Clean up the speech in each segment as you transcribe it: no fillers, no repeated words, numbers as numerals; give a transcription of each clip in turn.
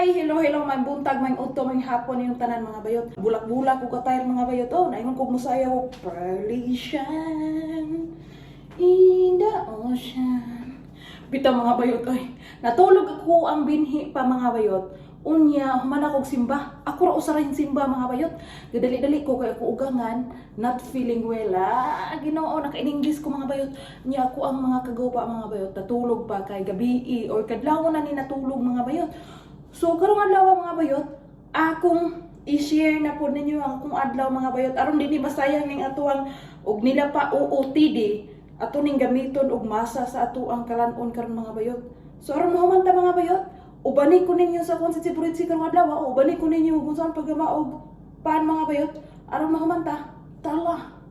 Hi! Hello, hello, maayong buntag, maayong udto, maayong hapon yung tanan, mga bayot. Bulak-bulak ko katayar, mga bayot. Oh, naingon kog musayaw og "Pearly Shine in the Ocean". Bitaw, mga bayot, oy. Natulog ako ang binhi pa, mga bayot. Unya, human akong simba. Ako ra usa ra simba, mga bayot. Gadali-dali ko kay ako ugangan, not feeling well. Ah, Ginoo, naka-in-English ko, mga bayot. Nya ako ang mga kagupa, mga bayot, natulog pa kay gabi or kadlawon na ni natulog, mga bayot. So karong adlaw, mga bayot, akong i-share na po ninyo ang akong adlaw, mga bayot, aron dinhi masayang ning atuang og nila pa OOTD ato ning gamiton og masa sa ato ang kalanon karon, mga bayot. So aron mahuman ta, mga bayot, ubani ko ninyo sa kung si Puritsi karong adlaw, ubani ko ninyo kung saan paggama og pan, mga bayot, aron mahuman ta. Tala.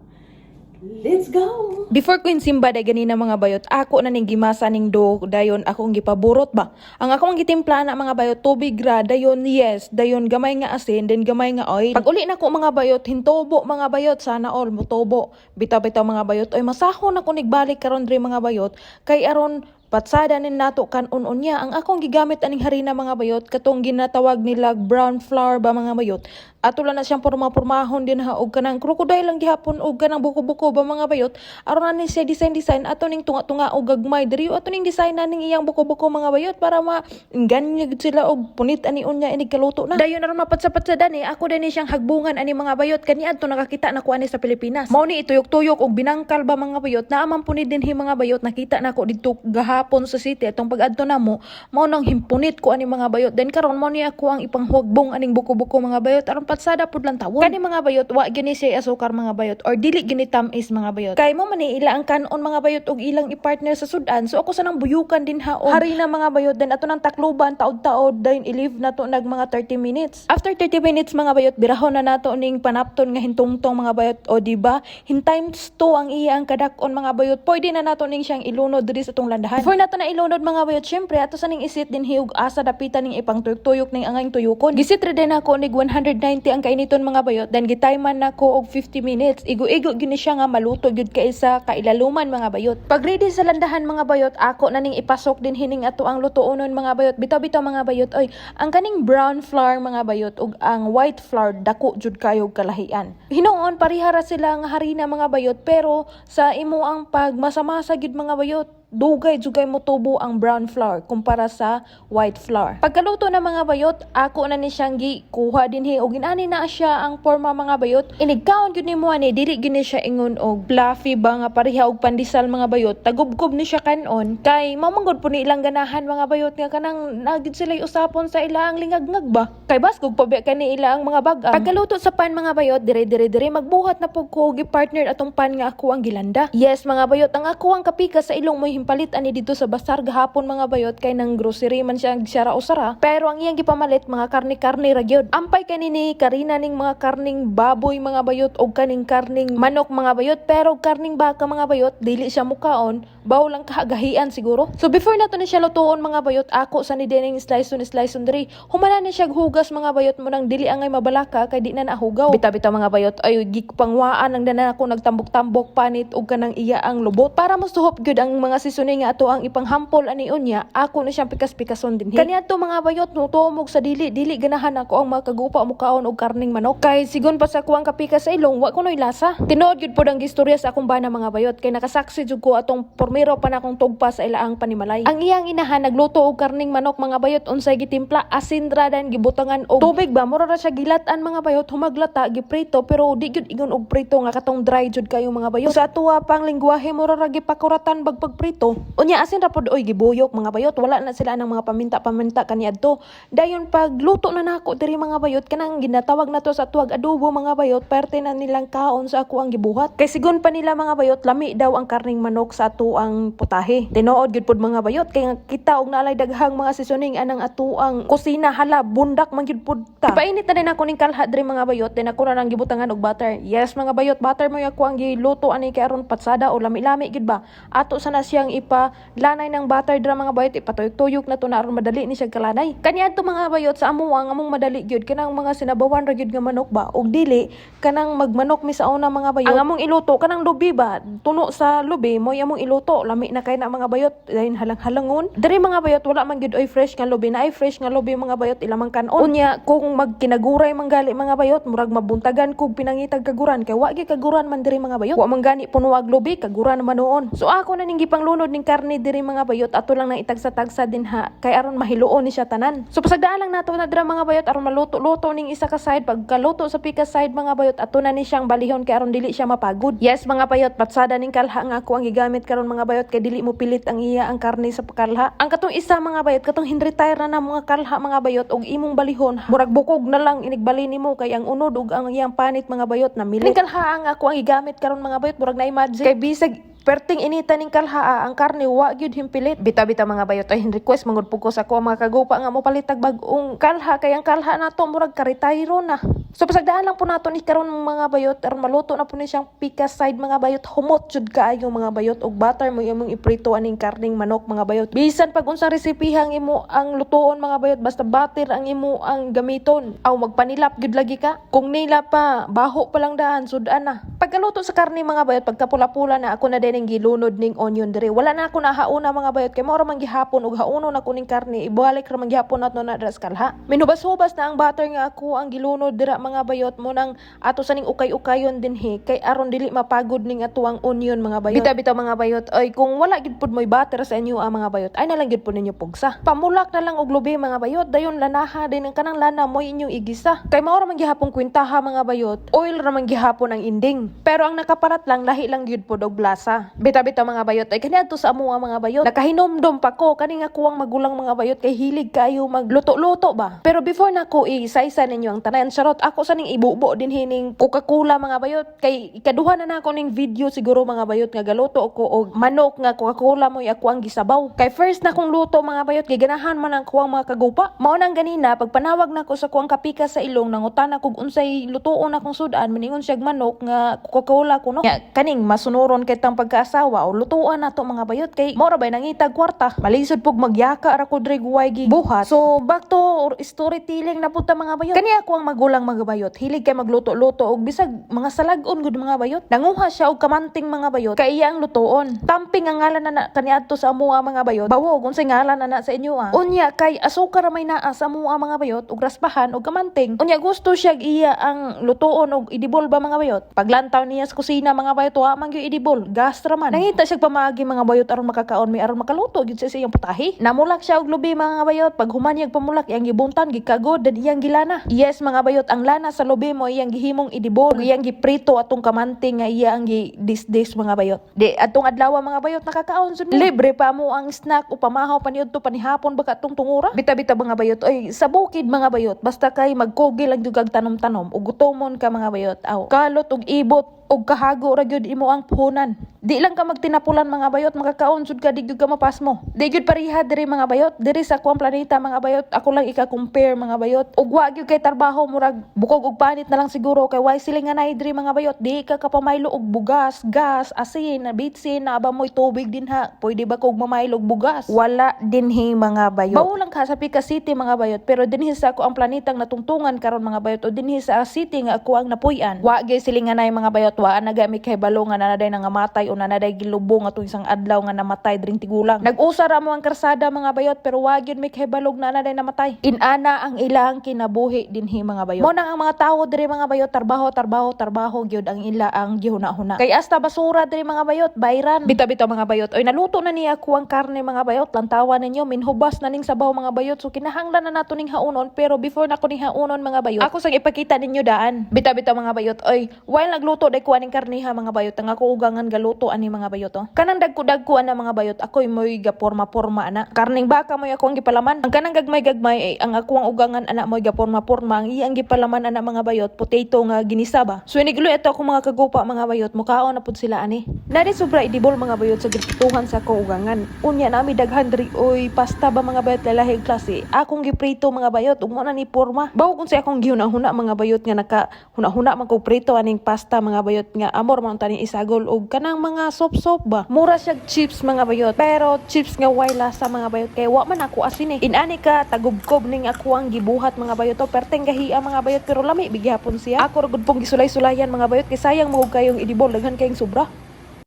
Let's go! Before ko simba day ganina, mga bayot, ako na ning gimasa ning dough, dayon akong gipaburot ba. Ang akong gitimpla na, mga bayot, tubig ra, dayon yes, dayon gamay nga asin, then gamay nga oil. Pag uli na ko, mga bayot, hintubo, mga bayot, sana all motubo. Bitaw-bitaw, mga bayot, oy, masahon ako nigbalik karon diri, mga bayot, kay aron patsada nin nato kan-on unya. Ang akong gigamit aning harina, mga bayot, katong ginatawag nila brown flour ba, mga bayot. Ato lang na siyang porma-pormahon din ha og kanang crocodile lang gihapon og kanang buko-buko ba, mga bayot. Aron na ni siya design-design ato ning tunga-tunga og gagmay diri ato ning design na ning iyang buko-buko, mga bayot, para ma ganyo gid sila og punit ani unya inig kaluto na. Dayon aron mapatsa-patsa ni ako din ni siyang hagbungan ani, mga bayot, kaniadto nakakita na ko ani sa Pilipinas. Mao ni ituyok-tuyok og binangkal ba, mga bayot, naa man punit dinhi, mga bayot. Nakita nako didto gahapon sa city atong pag-adto namo, mao nang himpunit ko ani, mga bayot. Then karon mao ni ako ang ipanghuwagbong aning buko-buko, mga bayot, aron patsada pud lang tawon. Kani, mga bayot, wa gini siya asukar, mga bayot, or dili gini tam-is, mga bayot. Kay mo man ni ila ang kanon, mga bayot, og ilang i-partner sa sudan. So ako sanang buyukan din ha og harina, mga bayot, then ato nang takluban taod-taod, then i-leave na to nag mga 30 minutes. After 30 minutes, mga bayot, birahon na nato ning panapton nga hintungtong, mga bayot. O di ba? Hin times 2 ang iya ang kadak-on, mga bayot. Pwede na nato ning siyang ilunod diri sa atong landahan. Before nato na ilunod, mga bayot, syempre ato sa ning isit din hiyog asa dapitan ning ipang tuyok-tuyok ning angay tuyokon. Gisit ra din ako nig 190 ang kainiton, mga bayot, then gitayman nako og 50 minutes. Igo-igo gyud ni siya nga maluto gyud kaysa kailaluman, mga bayot. Pag ready sa landahan, mga bayot, ako na ning ipasok din hining ato ang lutuonon, mga bayot. Bitaw-bitaw, mga bayot, oy, ang kaning brown flour, mga bayot, ug ang white flour, dako jud kayo kalahian. Hinuon pareha ra sila nga harina, mga bayot, pero sa imo ang pagmasa-masa gyud, mga bayot, dugay jugay mo tubo ang brown flour kumpara sa white flour. Pagkaluto na, mga bayot, ako na ni siyang gikuha dinhi og inani na siya ang forma, mga bayot. Inigkaon gyud nimo ani, dili gyud ni siya ingon og fluffy ba nga pareha og pandesal, mga bayot. Tagubgob ni siya kanon kay mao man gud po ni ilang ganahan, mga bayot, nga kanang nagid sila usapon sa ilang lingagngag ba. Kay baskog pa ba kani ila ang mga bag-ang. Pagkaluto sa pan, mga bayot, dire dire dire magbuhat na pug ko og partner atong pan nga ako ang gilanda. Yes, mga bayot, ang ako ang kapika sa ilong mo himpalit ani dito sa basar gahapon, mga bayot, kay nang grocery man siya siya ra usara. Pero ang iyang gipamalit, mga karne-karne ra gyud. Ampay kani ni Karina ning mga karning baboy, mga bayot, og kaning karning manok, mga bayot, pero karning baka, mga bayot, dili siya mukaon, baw lang kahagahian siguro. So before nato ni siya lutuon, mga bayot, ako sa ni dining slice on slice on diri. Humana ni siya hugas, mga bayot, mo nang dili angay mabalaka kay di na nahugaw. Bitaw-bitaw, mga bayot, ay gipangwaan ang dana ako nagtambok-tambok panit og kanang iya ang lubot para mosuhop gyud ang mga seasoning nga ato ang ipanghampol ani unya, ako na siyang pikas-pikason dinhi. Kaniadto, mga bayot, no tumog sa dili dili ganahan ako ang mga kagupa mukaon og karning manok. Kay sigon pa sa kuwang kapika sa ilong, wa kunoy lasa. Tinuod gyud pod ang gistorya sa akong bana, mga bayot, kay nakasaksi jud ko atong pormiro pa na akong tugpa sa ilaang panimalay. Ang iyang inahan nagluto og karning manok, mga bayot, unsay gitimpla, asin ra dan gibutangan og tubig ba, mura ra siya gilatan, mga bayot, humaglata, giprito, pero di gyud ingon og prito nga katong dry jud kayo, mga bayot. Sa atuwa pang lingwahe, mura ra gipakuratan bag pagprito. Unya asin ra pod oy gibuyok, mga bayot, wala na sila ng mga paminta-paminta kaniadto. Dayon pagluto na nako diri, mga bayot, kanang ginatawag na to sa tuwag adobo, mga bayot, perte na nilang kaon sa ako ang gibuhat. Kay sigon pa nila, mga bayot, lami daw ang karning manok sa ato ang putahe. Tinuod gyud pod, mga bayot, kay nga kita og naalay daghang mga seasoning anang ato ang kusina, hala, bundak man gyud pud ta. Ipainit na din ako ning kalha diri, mga bayot, then ako na nang gibutangan og butter. Yes, mga bayot, butter mo ako ang giluto ani kay aron patsada o lami-lami gyud ba. Ato sana siyang siyang ipa lanay ng butter dira, mga bayot. Ipatuyok-tuyok na to na aron madali ni siya kalanay. Kaniadto, mga bayot, sa amo ang among madali gyud kanang mga sinabawan ra gyud nga manok ba, ug dili kanang magmanok mi sa una, mga bayot. Ang among iluto kanang lubi ba, tuno sa lubi mo among iluto, lami na kay na, mga bayot, dayon halang-halangon. Diri, mga bayot, wala man gyud oy fresh nga lubi. Na ay fresh nga lubi, mga bayot, ilamang kanon. Unya kung magkinaguray man gali, mga bayot, murag mabuntagan kog pinangitag kaguran kay wa gyud kaguran man diri, mga bayot. Wa man gani punuag lubi, kaguran man noon. So ako na ning gipanglunod ning karne diri, mga bayot, ato lang nang itagsa-tagsa din ha kay aron mahiluon ni siya tanan. So pasagdaan lang nato na dira, mga bayot, aron maluto-luto ning isa ka side. Pagkaluto sa pika side, mga bayot, ato na ni siyang balihon kay aron dili siya mapagod. Yes, mga bayot, patsada ning kalha nga ako ang gigamit karon, mga bayot, kay dili mo pilit ang iya ang karne sa kalha. Ang katong isa, mga bayot, katong hin-retire na na mga kalha, mga bayot, og imong balihon murag bukog na lang inigbali nimo kay ang unod ug ang iyang panit, mga bayot, na milit. Ning kalha ang ako ang gigamit karon, mga bayot, murag na imagine kay bisag perting inita ning kalha ang karne wa gyud himpilit. Bita-bita, mga bayot, ay request mangud pud ko sa ako ang mga kagupa nga mopalitag bag-ong kalha kay ang kalha nato murag karetiro na. So pasagdaan lang po nato ni karon, mga bayot, aron maluto na po ni siyang pika side, mga bayot. Humot jud kaayo, mga bayot, og butter mo imong iprito aning karning manok, mga bayot. Bisan pag unsang resepihang imo ang lutuon, mga bayot, basta butter ang imo ang gamiton. Aw magpanilap gyud lagi ka. Kung nila pa baho pa lang daan sudan na. Pagkaluto sa karne, mga bayot, pagkapula-pula na, ako na din ang gilunod ning onion diri. Wala na ako nahauna, mga bayot, kay mao ra man gihapon og hauno na ko ning karne, ibalik ra man gihapon nato na dira sa kalha. Minubas-hubas na ang butter nga ako ang gilunod dira, mga bayot, mo nang ato sa ning ukay-ukayon dinhi kay aron dili mapagod ning atuang onion, mga bayot. Bita-bita, mga bayot, ay kung wala gid pud moy butter sa inyo ang mga bayot, ay na lang gid pud ninyo pugsa. Pamulak na lang og lubi, mga bayot, dayon lanaha din ang kanang lana mo inyong igisa. Kay mao ra man gihapon kwentaha, mga bayot, oil ra man gihapon ang ending. Pero ang nakaparat lang, lahi lang gyud pod og lasa. Bita-bita, mga bayot, ay kaniadto sa amo ang mga bayot. Nakahinomdom pa ko kani nga kuwang magulang, mga bayot, kay hilig kayo magluto-luto ba. Pero before nako isa-isa ninyo ang tanan, charot, ako sa ning ibubo din hining Coca-Cola, mga bayot, kay ikaduha na nako ning video siguro, mga bayot, nga galuto ko og manok nga Coca-Cola mo ako ang gisabaw. Kay first na kong luto, mga bayot, kay ganahan man ang kuwang mga kagupa. Mao nang ganina pagpanawag nako sa kuwang kapika sa ilong, nangutana kog unsay lutuon akong sudan, miningon siya manok nga Coca-Cola kuno. Ya, kaning masunuron kay tang pagkaasawa o lutuan nato, mga bayot, kay mao ra bay nangitag kwarta. Malisod pug magyaka ra ko diri guway gi buhat. So back to storytelling na pud ta, mga bayot. Kani ako ang magulang, mga bayot, hilig kay magluto-luto og bisag mga salag-on gud, mga bayot. Nanguha siya og kamanting, mga bayot, kay iya ang lutuon. Tamping ang ngalan na, na kaniadto sa amoa, mga bayot. Bawo kung unsay ngalan na na sa inyo ah. Unya kay asukar ra may naa sa amoa, mga bayot, ug raspahan og kamanting. Unya gusto siya iya ang lutuon og edible ba, mga bayot. Paglantaw niya sa kusina, mga bayot, wa man gyud edible, gas ra man. Nangita siya pamaagi, mga bayot, aron makakaon mi, aron makaluto gyud siya sa iyang putahe. Namulak siya og lubi, mga bayot. Pag human niyang pamulak, iyang gibuntan, gikagod, dan iyang gilana. Yes, mga bayot, ang lana sa lubi mo iyang gihimong edible, ug iyang giprito atong kamanting nga iya ang gi-dis mga bayot. Di atong adlaw, mga bayot, nakakaon sud mi. Libre pa mo ang snack o pamahaw pa niyo to panihapon baka atong tungura. Bita-bita, mga bayot, oy sa bukid, mga bayot, basta kay magkogil ang dugag tanom-tanom ug gutomon ka, mga bayot. Aw, kalot ug ibot ug kahago ra gyud imo ang puhunan. Di lang ka magtinapulan, mga bayot, makakaon sud ka, di gyud ka mapasmo. Di gyud pareha diri, mga bayot, diri sa akuang planeta, mga bayot, ako lang ika-compare, mga bayot. Ug wa gyud kay trabaho, murag bukog og panit na lang siguro kay way silinganay diri, mga bayot. Di ka kapamaylo og bugas, gas, asin, bitsin, naa ba mo'y tubig dinha? Pwede ba kog mamaylo og bugas? Wala dinhi, mga bayot. Bawo lang ka sa Pika City, mga bayot, pero dinhi sa ako ang planetang natungtungan karon, mga bayot, o dinhi sa city nga ako ang napuy-an. Wa gyud silinganay, mga bayot, wa na gami kay balo nga nanaday nangamatay o nanaday gilubong atong isang adlaw nga namatay dring tigulang. Nag-usa ra mo ang karsada, mga bayot, pero wa gyud may kahibalog na naday namatay. Inana ang ilang kinabuhi dinhi, mga bayot. Mo nang ang mga tawo diri, mga bayot, trabaho, trabaho, trabaho gyud ang ila ang gihuna-huna. Kay hasta basura diri, mga bayot, bayran. Bita-bita, mga bayot, oy naluto na niya ako ang karne, mga bayot, lantawa ninyo, minhubas na ning sabaw, mga bayot, so kinahanglan na nato ning haunon. Pero before nako ning haunon, mga bayot, ako sang ipakita ninyo daan. Bita-bita, mga bayot, oy while nagluto day ko aning karne ha, mga bayot, ang ako ugangan galuto ani, mga bayot oh. Kanang dagko-dagko ana, mga bayot, ako'y mo'y gaporma-porma ana. Karning baka mo'y ako ang gipalaman. Ang kanang gagmay-gagmay ay ang ako ang ugangan ana mo'y gaporma-porma. Ang iyang gipalaman ana, mga bayot, potato nga ginisa ba. So iniglo ito ako mga kagupa, mga bayot, mukaon na pud sila ani. Nari sobra edible, mga bayot, sa giprituhan sa ako ugangan. Unya nami daghan diri oy pasta ba, mga bayot, lalahi klase. Akong giprito, mga bayot, ug mo na ni porma. Bawo kung sa akong gihuna-huna, mga bayot, nga naka huna-huna man ko prito aning pasta, mga bayot. bayot, nga amor man taning isagol og kanang mga sop-sop ba. Mura siya chips, mga bayot, pero chips nga way lasa, mga bayot, kay wa man ako asin eh. Inani ka tagubkob ning ako ang gibuhat, mga bayot to, perteng gahia, mga bayot, pero lami bigihapon siya. Ako ra gud pong gisulay-sulayan, mga bayot, kay sayang mo kayong edible, daghan kayong sobra.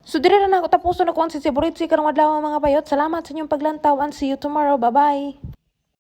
So dire na nako tapuson ako ang sisiburitsi karong adlaw, mga bayot. Salamat sa inyong paglantaw and see you tomorrow. Bye-bye.